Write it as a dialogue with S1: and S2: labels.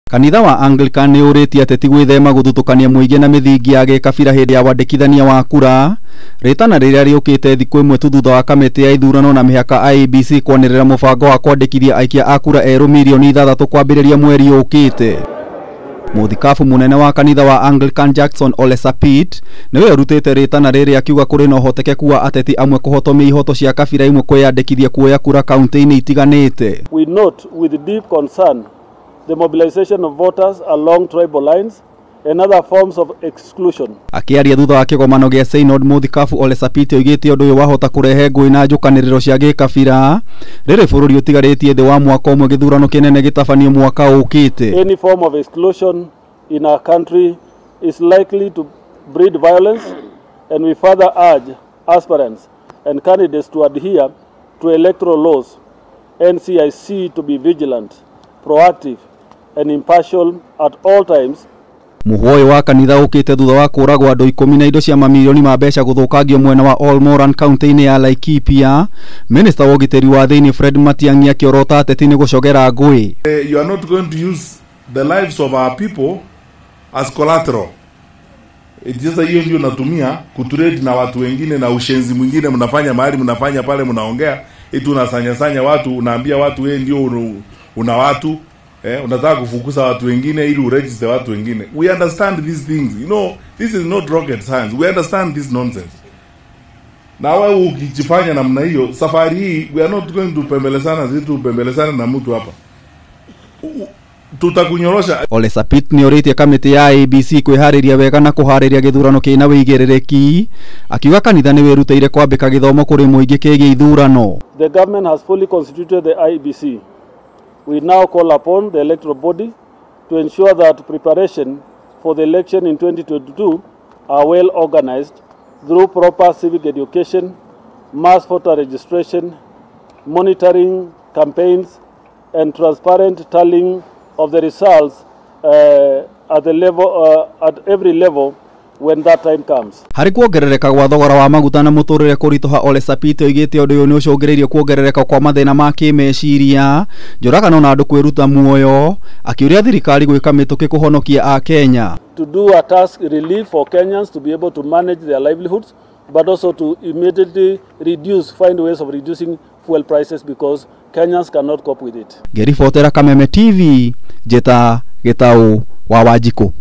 S1: Kanitha wa Anglican nĩ ũrĩtie ateti gwĩthema gũthutũkania mũingĩ na mĩthingi ya gĩkabira hĩndĩ ya wandĩkithania wa kura, rĩtana rĩrĩa rĩũkĩte thikũ ĩmwe tu thutha wa kamĩtĩ ya ithurano na mĩhaka IEBC kwanĩrĩra mũbango wa kwandĩkithia aikia a kura erũ mirioni 6 kwambĩrĩria mweri ũkĩte. Mũthikabu mũnene wa kanitha wa Anglican Jackson Ole Sapit nĩwe ũrutĩte rĩtana rĩrĩ akiuga kũrĩ na ũhotekeku wa ateti amwe kũhotomia ihoto cia kabira imwe kwĩyandĩkithia kuoya kura kaunti-inĩ itiganĩte.
S2: We note with deep concern the mobilization of voters along tribal lines and other forms of exclusion.
S1: Akiaria thutha wa kĩgomano gĩa Synod, Mũthikabu Ole Sapit oigĩte ũndũ ũyũ wahota kũrehe ngũĩ na njũkanĩrĩro cia gĩkabira rĩrĩ bũrũri ũtigarĩtie thĩ wa mwaka ũmwe gĩthurano kĩnene gĩtabanio mwaka ũkĩte.
S2: Any form of exclusion in our country is likely to breed violence, and we further urge aspirants and candidates to adhere to electoral laws, NCIC to be vigilant, proactive and impartial at all times.
S1: Mũhwa ũyũ wa kanitha ũkĩte thutha wa kũragwo andũ 10 na indo cia mamirioni ma mbeca gũthũkangio mwena wa Olmoran kaunti-inĩ ya Laikipia. Minista wa ũgitĩri wa thĩinĩ Fred Matiang'i akĩorota ateti nĩ gũcogera ngũĩ.
S3: You are not going to use the lives of our people as collateral. Sasa hiyo ndio natumia kutrade na watu wengine na ushenzi mwingine mnafanya mahali mnafanya pale mnaongea eti unasanya sanya watu, unaambia watu wewe ndio una watu. Unataka kufukuza watu wengine ili uregister watu wengine. We understand these things. You know, this is not rocket science. We understand this nonsense. Na wewe ukijifanya namna hiyo, safari hii we are not going to pembelezana zitu pembelezana na mtu hapa. Tutakunyorosha.
S1: Ole Sapit nĩ orĩtie kamĩtĩ ya IEBC kwĩharĩria wega na kũharĩria gĩthurano kĩna wĩigĩrĩrĩki, akiuga kanitha nĩ wĩrutĩire kwambĩka gĩthomo kũrĩ mũingĩ kĩgiĩ ithurano.
S2: The government has fully constituted the IEBC. We now call upon the electoral body to ensure that preparation for the election in 2022 are well organized through proper civic education, mass voter registration, monitoring campaigns, and transparent tallying of the results at the level, at every level when that time comes.
S1: Harĩ kuongerereka gwa thogora wa maguta na mũtũrĩre kũritũha, Ole Sapit oigĩte ũndũ ũyũ nĩ ũcũngĩrĩirie kuongerereka kwa mathĩna ma kĩmeciria, njũragano na andũ kwĩruta muoyo, akĩũria thirikari gwĩka mĩtũkĩ kũhonokia Akenya.
S2: To do a task relief for Kenyans to be able to manage their livelihoods, but also to immediately reduce, find ways of reducing fuel prices because Kenyans cannot cope with it.
S1: Ngĩribotera Kameme TV, Njĩta Gĩtaũ wa Wanjikũ.